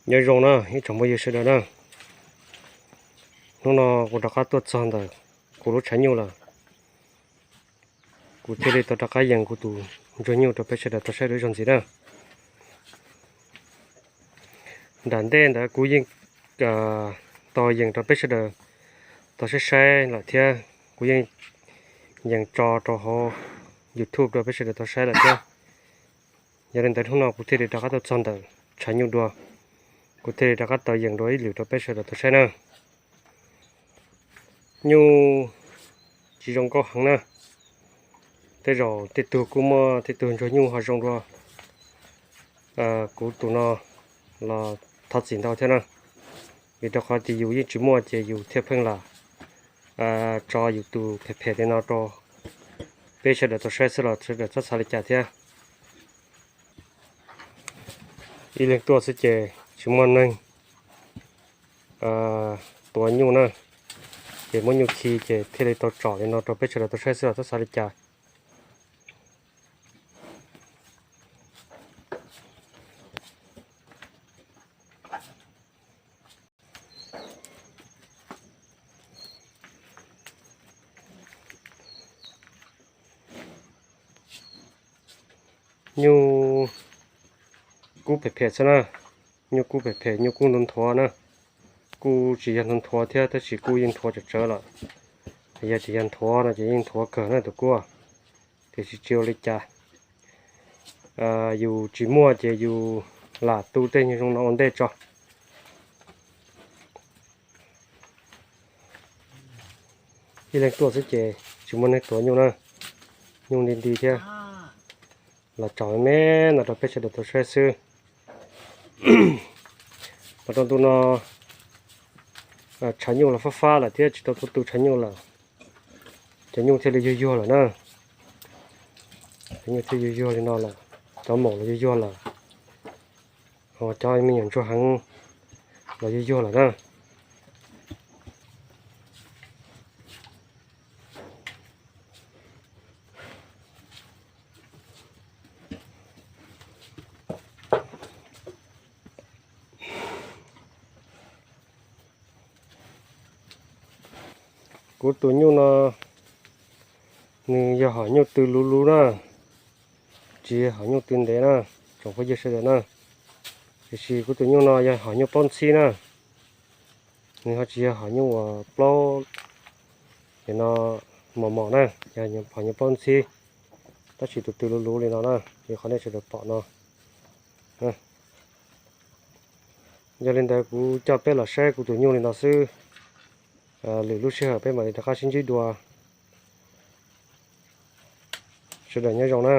Nyob zoo na ib tsoom phooj ywg sawv daws na, hnub no kuv rov qab tuaj txog ntawm kuv lub tshav nyuj lawm. Kuv thiaj li tau rov qab yees kuv tus ntsuag nyuj rau peb sawv daws tau saib dua ib zaug ntxiv na. Nram ntej ntawd kuv yeej tau yees rau peb sawv daws tau saib saib lawm thiab, kuv yeej yees tso rau hauv YouTube rau peb sawv daws tau saib lawm thiab. Yog li ntawd hnub no kuv thiaj li rov qab tuaj txog ntawm tshav nyuj dua, kuv thiaj li rov qab tau yees dua ib lwm rau peb sawv daws tau saib na. Nyuj tsis zoo nkauj heev na. Tej zaum tej tug kuj muaj tej tug ntsuag nyuj ho zoo dua kuv tus no los thov txim ntau thiab na. Vim rau qhov tias yus yeej tsis muaj ces yus thiaj pheej lam tso yus tus phem phem li no rau peb sawv daws tau saib xwb los sawv daws txhob xav li cas thiab. Ib leeg tuaj xwb ces tsis muaj neeg tuav nyuj na, ces muab nyuj khi ces thiaj li tau tsom li no rau peb sawv daws tau saib xwb los txhob xav li cas. Nyuj kub phem phem xwb na, nyuj kub phem phem, nyuj kub nthuav nthuav na, kuj tsis yog nthuav nthuav thiab tab sis kuj yeej nthuav tsawv tsawv lawm. Yog tsis yog nthuav no ces yeej nthuav kawg na tus kub, tiam sis tsis ua li cas. Yus tsis muaj ces yus lam tu tej nyuag zoo no ua ntej tso. Ib leeg tuaj xwb ces tsis muaj neeg tuav nyuj na, nyuj nti nti thiab. Los tsom me me no rau peb sawv daws tau saib xwb. Los rau ntu no tshav nyuj los fab fab lawm thiab tsis tau tuaj tu tshav nyuj lawm, cov nyuj thiaj li yuag yuag lawm na. Cov nyuj thiaj yuag yuag li no lawm, cov maum los yuag yuag lawm, ho cov me nyuam ntsuag heev los yuag yuag lawm na. Kuv tus nyuj no nws yog hom nyuj tw luv luv na, tsis yog hom nyuj tw ntev na, tsoom phooj ywg sawv daws na. Tiam sis kuv tus nyuj no yog hom nyuj plaub ntxhib na, nws ho tsis yog hom nyuj uas plaub no mos mos na, yog hom nyuj plaub ntxhib, tab sis tus tw luv luv li no na, li qhov nej sawv daws pom no. Yog li ntawd kuv coj peb los saib kuv tus nyuj li no xwb, lwm lub sij hawm peb mam li rov qab sib ntsib dua. Sawv daws nyob zoo na.